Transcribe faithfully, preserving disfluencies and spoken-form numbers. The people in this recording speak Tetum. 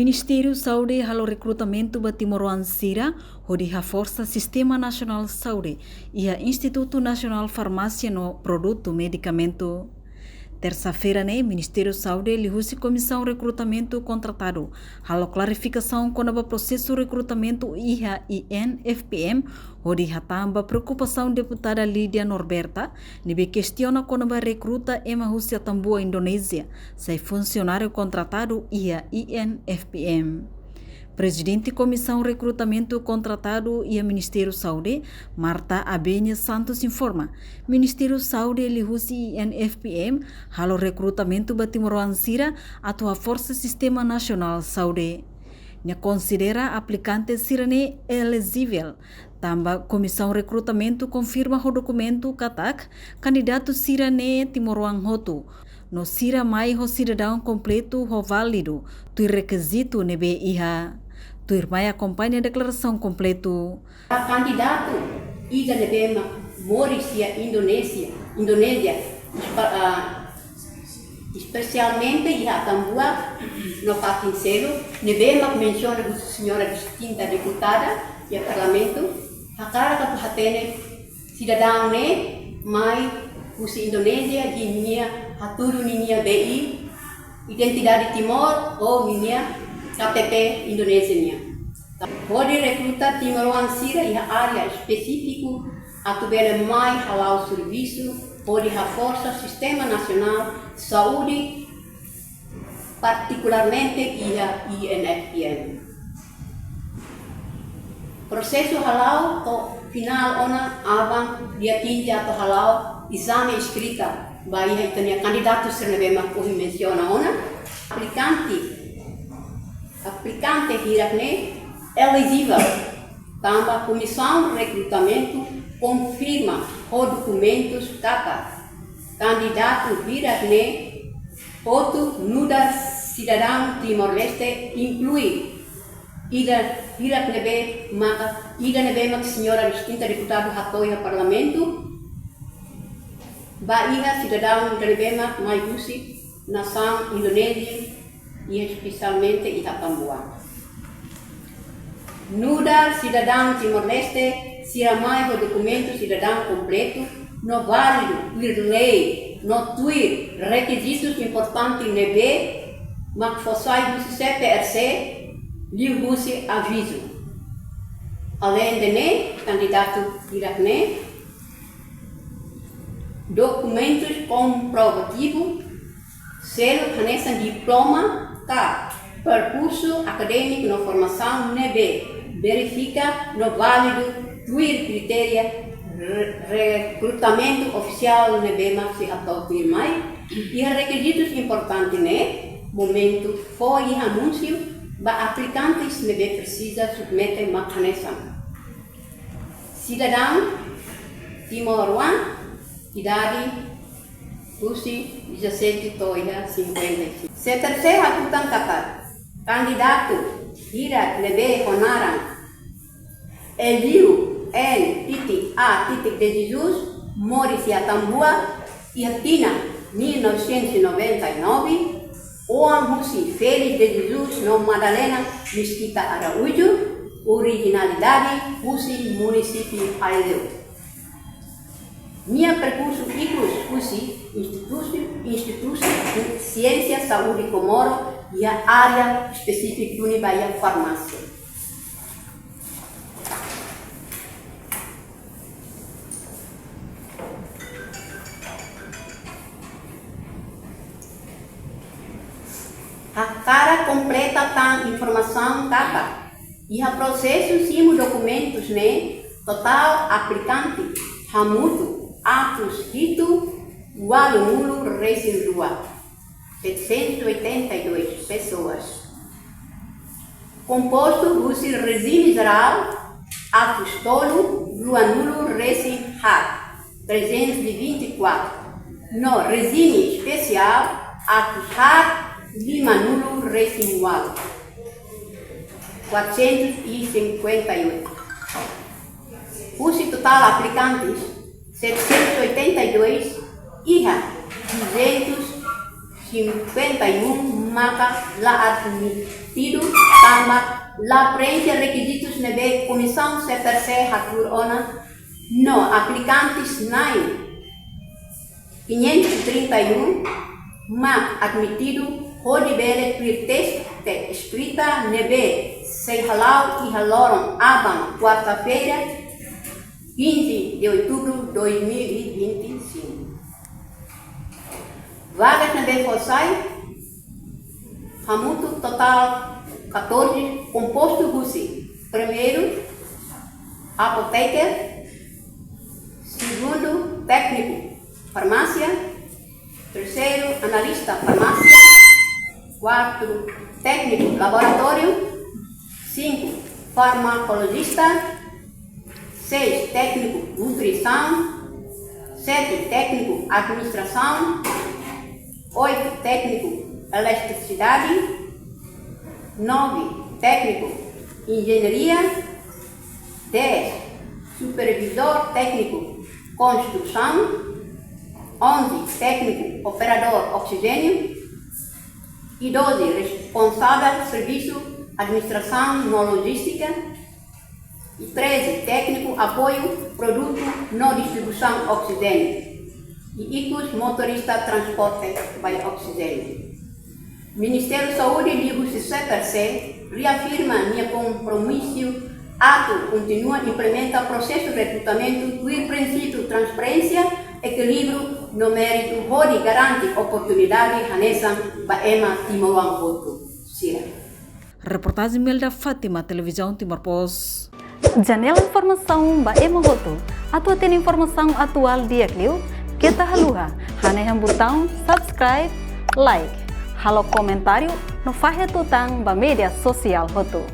Ministériu Saúde halo rekrutamentu ba timoroan sira hodi haforsa sistema nasionál saúde iha Institutu Nasionál Farmásia no Produtu Medikamentu. Tersa-feira ne'e, Ministériu Saúde liuhusi Komisaun Rekrutamentu Kontratadu halo klarifikasaun kona-ba prosesu rekrutamentu iha I N F P M, hodi hatán ba preokupasaun Deputada Lídia Norberta, ne'ebé kestiona kona-ba rekruta ema husi Atambua, Indonézia, sai funsionáriu kontratadu iha I N F P M. Prezidente Komisaun Rekrutamentu Kontratadu iha Ministériu Saúde, Marta Abenya Santos, informa, Ministériu Saúde liuhusi I N F P M halo rekrutamentu ba timoroan sira atu haforsa sistema nasionál saúde. Nia konsidera aplikante sira-ne'e elejivel, tanba Komisaun Rekrutamentu konfirma ho dokumentu katak kandidatu sira-ne'e timoroan hotu, no sira mai ho sidadaun kompletu ho válidu, tuir rekizitu ne'ebé iha. Tuirmai akompaña deklarasaun kompletu. Kandidatu ida ne'ebé mak moris iha Indonézia, Indonézia, espa-, ah, espesialmente iha Atambua no fatin seluk, ne'ebé mak mensiona husi señora distinta deputada iha Parlamentu, hakarak atu hatene sidadaun ne'e mai husi Indonézia, ninia hatudu ninia B I, identidade Timor ou ninia K T P Indonézia nian. Hodi rekruta timoroan sira iha área espesífiku atu bele mai hala'o servisu hodi haforsa sistema nasionál saúde, partikularmente iha I N F P M. Prosesu hala'o to'o finál ona aban dia quinze atu hala'o ezame eskrita ba iha ita-nia kandidatu sira ne'ebé mak ohin mensiona ona. Aplikante, aplikante hirak-ne'e elejivel, tanba Komisaun Rekrutamentu konfirma ho dokumentus katak kandidatu hirak-ne'e hotu nu'udar sidadaun Timor-Leste, inklui ida hirak ne'ebé maka, ida ne'ebé mak señora distinta deputada hato'o iha Parlamentu, ba iha sidadaun ida ne'ebé mak mai husi nasaun Indonézia, iha espesialmente iha Atambua. Nu'udar sidadaun Timor-Leste, sira mai ho dokumentu sidadaun kompletu no válidu, tuir lei no tuir rekizitus importante ne'ebé mak fó sai husi C P R C, liuhusi avizu. Aleinde ne'e, kandidatu hirak-ne'e dokumentus komprovativu seluk hanesan diploma ka perkursu akadémiku no formasaun ne'ebé verifika no válidu tuir kritéria re-, rekrutamentu ofisiál ne'ebé mak sei hato'o tuirmai. Iha rekizitus importante ne'e, momentu fó iha anúnsiu ba aplikantes ne'ebé presiza submete mak hanesan: sidadaun timoroan, idade husi dezassete to'o iha cinquenta e cinco. C T R C hatutan katak kandidatu hirak ne'ebé ho naran Eliu N titik A titik de Jesus, moris iha Atambua, iha tinan mil novecentos e noventa e nove, oan husi Félix de Jesus no Madalena Mesquita Araújo, orijinalidade husi munisípiu Aileu. Nia perkursu ikus husi institusi, institusi siénsia saúde Komoro iha área espesífiku duni ba iha farmásia. Hakarak kompleta tan informasaun katak iha prosesu simu dokumentus ne'e, totál aplikante hamutuk atus hitu ualunulu resin rua, setecentos e oitenta e dois pessoas. Kompostu husi rejime jerál atus tolu ruanulu resin haat, trezentos e vinte e quatro, no rejime espesiál atus haat limanulu resin ualu, quatrocentos e cinquenta e oito. Husi totál aplikantes, setecentos e oitenta e dois, iha duzentos e cinquenta e um maka la admite. Tidu tanba la preenxe rekizitus ne'ebé Komisaun C P R C hatuur ona, no aplikantes na'in quinhentos e trinta e um mak admitidu hodi bele tuir teste eskrita ne'ebé sei hala'o iha loron aban, kuarta-feira, quinze de outubro de dois mil e vinte e cinco. Vagas ne'ebé fó sai hamutuk totál catorze, kompostu husi: primeiru, apoteker; segundu, tékniku farmásia; terseiru, analista farmásia; kuartu, tékniku laboratóriu; sinku, farmakolojista; seis, tékniku nutrisaun; sete, tékniku administrasaun; oito, tékniku eletrisidade; nove, tékniku enjeñaria; dez, supervizór tékniku konstrusaun; onze, tékniku operadór oksijéniu; e doze, responsavel servisu administrasaun no lojístika; e treze, tékniku apoiu produtu no distribuisaun oksijéniu; e ikus, motorista transporte ba oksijéniu. Ministériu Saúde liuhusi C P R C reafirma nia kompromisu atu kontinua implementa prosesu rekrutamentu tuir prinsípiu transparénsia, ekilíbriu no méritu, hodi garante oportunidade hanesan ba ema timoroan hotu sira. Reportajen Melda Fátima, Televizaun Timor Post. Janela informasaun ba ema hotu. Atu hatene informasaun atuál di'ak liu, keta haluha hanehan butaun subscribe, like, halo komentáriu no fahe tutan ba média sosiál hotu.